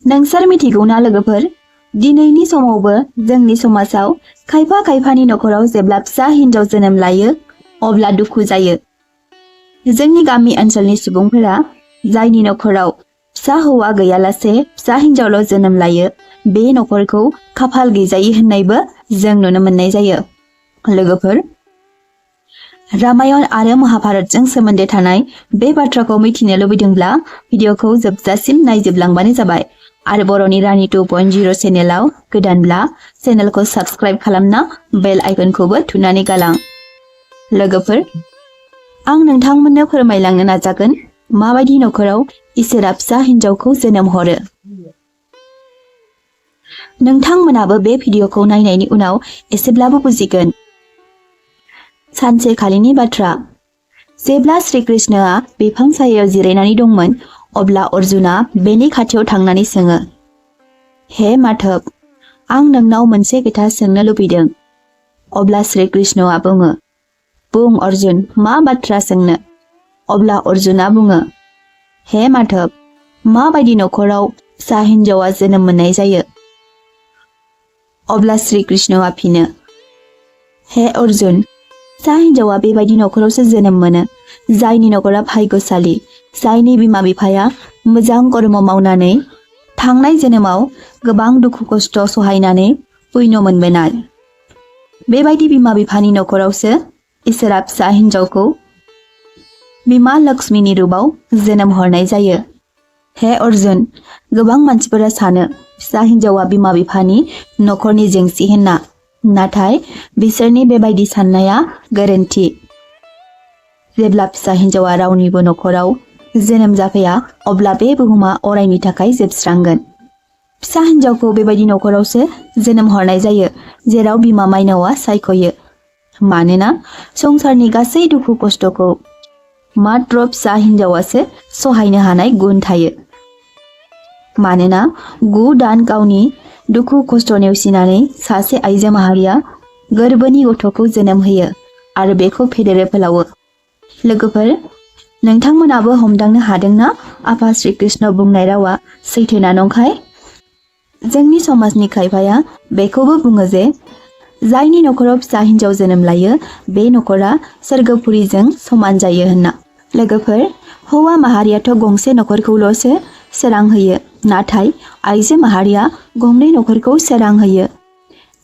नोंसोर मिथिगौना लोगोफोर, दिनैनि समावबो जोंनि समाजाव खायफा खायफानि नखराव जेब्ला फिसा हिन्जाव जोनोम लायो अब्ला दुखु जायो। जोंनि गामि ओनसोलनि सुबुंफोरा जायनि नखराव फिसा हौवा गैयालासे फिसा हिन्जावल' जोनोम लायो बे नखरखौ खाफाल गैजायै होननायबो जों नुनो मोननाय जायो। लोगोफोर, रामायण आरो महाभारतजों सोमोन्दो थानाय बे बाथ्राखौ मिथिनो लुबैदोंब्ला भिडिअखौ जोबजासिम नायजोबलांबानो जाबाय आरो बर'नि रानि 2.0 चेनेलाव गोदानब्ला चेनेलखौ साबस्क्राइब खालामना बेल आइकनखौबो थुनानै गालां। लोगोफोर, आं नोंथांमोननो फोरमायलांनो नाजागोन माबायदि नखराव इसोरा फिसा हिन्जावखौ जोनोम हरो। नोंथांमोनाबो बे भिडिअखौ नायनायनि उनाव एसेब्लाबो बुजिगोन। सानसेखालिनि बाथ्रा, जेब्ला श्रीकृष्णआ बिफां सायायाव जिरायनानै दंमोन अब्ला अर्जुना बेनि खाथियाव थांनानै सोङो, हे माधव, आं नोंनाव मोनसे खोथा सोंनो लुबैदों। अब्ला श्रीकृष्णआ बुङो, बुं अर्जुन, मा बाथ्रा सोंनो? अब्ला अर्जुना बुङो, हे माधव, माबायदि नखराव फिसा हिन्जावा जोनोम मोननाय जायो? अब्ला श्रीकृष्णआ फिनो, हे अर्जुन, फिसा हिन्जावा बेबायदि नखरावसो जोनोम मोनो जायनि नखरा भाग्यशाली, जायनि बिमा बिफाया मोजां कर्म मावनानै थांनाय जोनोमाव गोबां दुखु खस्थ सहायनानै पुण्य मोनबोनाय। बेबायदि बिमा बिफानि नखरावसो इसोरा फिसा हिन्जावखौ बिमा लक्ष्मीनि रूपाव जोनोम हरनाय जायो। हे अर्जुन, गोबां मानसिफोरा सानो फिसा हिन्जावा बिमा बिफानि नखरनि जेंसि होनना, नाथाय बिसोरनि बेबायदि साननाया गोरोन्थि। जेब्ला फिसा हिन्जावा रावनिबो नखराव जोनोम जाफैया अब्ला बे बुहुमा अरायनि थाखाय जोबस्रांगोन। फिसा हिन्जावखौ बेबायदि नखरावसो जोनोम हरनाय जायो जेराव बिमा माइनावआ सायख'यो। मानोना संसारनि गासै दुखु खस्थखौ मात्र फिसा हिन्जावासो सहायनो हानाय गुन थायो। मानोना 9 दान गावनि दुखु खस्थ नेवसिनानै सासे आइजो माहारिया गोरबोनि गथ'खौ जोनोम होयो आरो बेखौ फेदेरो फोलावो। लोगोफोर, नोंथांमोनाबो हमदांनो हादोंना आफा श्रीकृष्ण बुंनाय रावा सैथोना नंखाय? जोंनि समाजनि खायफाया बेखौबो बुङो जे जायनि नखराव फिसा हिन्जाव जोनोम लायो बे नखरा सोरगोपुरीजों समान जायो होनना। लोगोफोर, हौवा माहारियाथ' गंसे नखरखौल'सो सोरां होयो, नाथाय आइजो माहारिया गंनै नखरखौ सोरां होयो।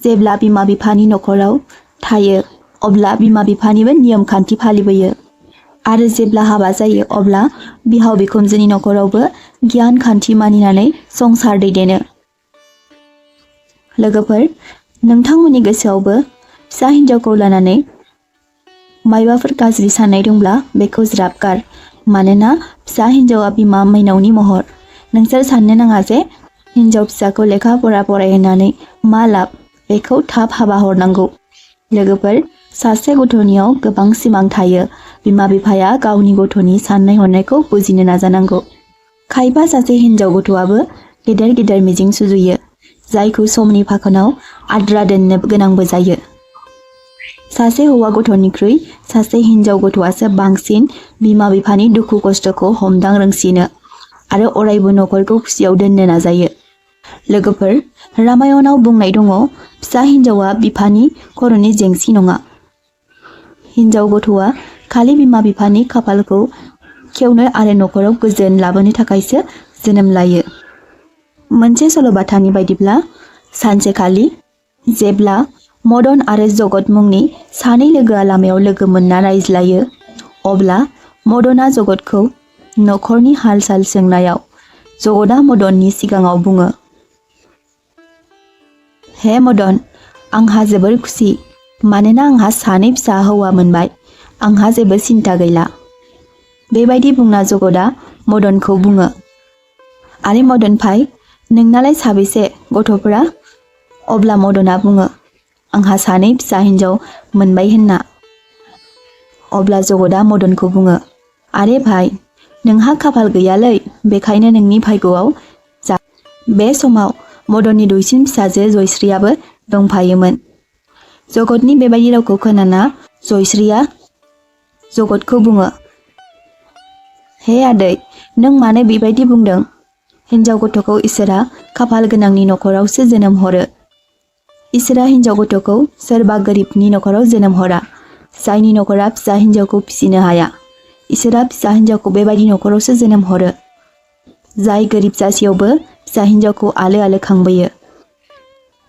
जेब्ला बिमा बिफानि नखराव थायो अब्ला बिमा बिफानिबो नियम खान्थि फालिबोयो आरो जेब्ला हाबा जायो अब्ला बिहाव बिखुनजोनि नखरावबो गियान खान्थि मानिनानै संसार दैदेनो। लोगोफोर, नोंथांमोननि गोसोआवबो फिसा हिन्जावखौ लानानै मायबाफोर गाज्रि साननाय दंब्ला बेखौ ज्राब गार। मानोना फिसा हिन्जावा बिमा माइनावनि महर। नोंसोर साननो नाङा जे हिन्जाव फिसाखौ लेखा फरा फरायहोनानै मा लाब, बेखौ थाब हाबा हरनांगौ। लोगोफोर, सासे गथ'नियाव गोबां सिमां थायो। बिमा बिफाया गावनि गथ'नि साननाय हनायखौ बुजिनो नाजानांगौ। खायफा सासे हिन्जाव गथ'आबो गेदेर गेदेर मिजिं सुजुयो जायखौ समनि फाखनाव आद्रा दोननो गोनांबो जायो। सासे हौवा गथ'निख्रुइ सासे हिन्जाव गथ'आसो बांसिन बिमा बिफानि दुखु खस्थखौ हमदां रोंसिनो आरो अरायबो नखरखौ खुसियाव दोननो नाजायो। लोगोफोर, रामायणाव बुंनाय दङ, फिसा हिन्जावा बिफानि खर'नि जेंसि नङा। हिन्जाव गथ'आ खालि बिमा बिफानि खाफालखौ खेवनो आरो नखराव गोजोन लाबोनो थाखायसो जोनोम लायो। मोनसे सल'बाथानि बायदिब्ला सानसेखालि जेब्ला मदन आरो जगत मुंनि सानै लोगोआ लामायाव लोगो मोनना रायज्लायो अब्ला मदना जगतखौ नखरनि हाल साल सोंनायाव जगतआ मदननि सिगाङाव बुङो, हे मदन, आंहा जोबोर खुसि मानोना आंहा सानै फिसा हौवा मोनबाय, आंहा जेबो सिन्था गैला। बेबायदि बुंना जगतआ मदनखौ बुङो, आरे मदन भाई, नोंनालाय साबेसे गथ'फोरा? अब्ला मदना बुङो, आंहा सानै फिसा हिन्जाव मोनबाय होनना। अब्ला जगतआ मदनखौ बुङो, आरे भाई, नोंहा खाफाल गैयालै, बेखायनो नोंनि भाग्यआव जा। बे समाव मदननि दुइसिन फिसाजो जयश्रीयाबो दंफायोमोन। जगतनि बेबायदि रावखौ खोनाना जयश्रीया जगतखौ बुङो, हे आदै, नों मानो बेबायदि बुंदों? हिन्जाव गथ'खौ इसोरा खाफाल गोनांनि नखरावसो जोनोम हरो। इसोरा हिन्जाव गथ'खौ सोरबा गोरिबनि नखराव जोनोम हरा, जायनि नखरा फिसा हिन्जावखौ फिसिनो हाया। इसोरा फिसा हिन्जावखौ बेबायदि नखरावसो जोनोम हरो, जाय गोरिब जासेयावबो फिसा हिन्जावखौ आलो आलो खांबोयो।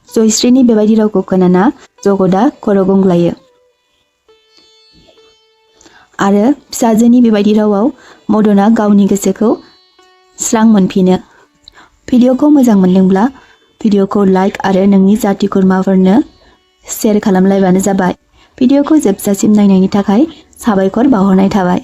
जयश्रीनि बेबायदि रावखौ खोनाना जगतआ खर' गंग्लायो। आरो फिसाजोनि बेबायदि रावाव मदना गावनि गोसोखौ स्रां मोनफिनो। भिडिअखौ मोजां मोनदोंब्ला भिडिअखौ लाइक आरो नोंनि जाथि खुरमाफोरनो शेयार खालामलायबानो जाबाय। भिडिअखौ जोबजासिम नायनायनि थाखाय साबायखर बावहरनाय थाबाय।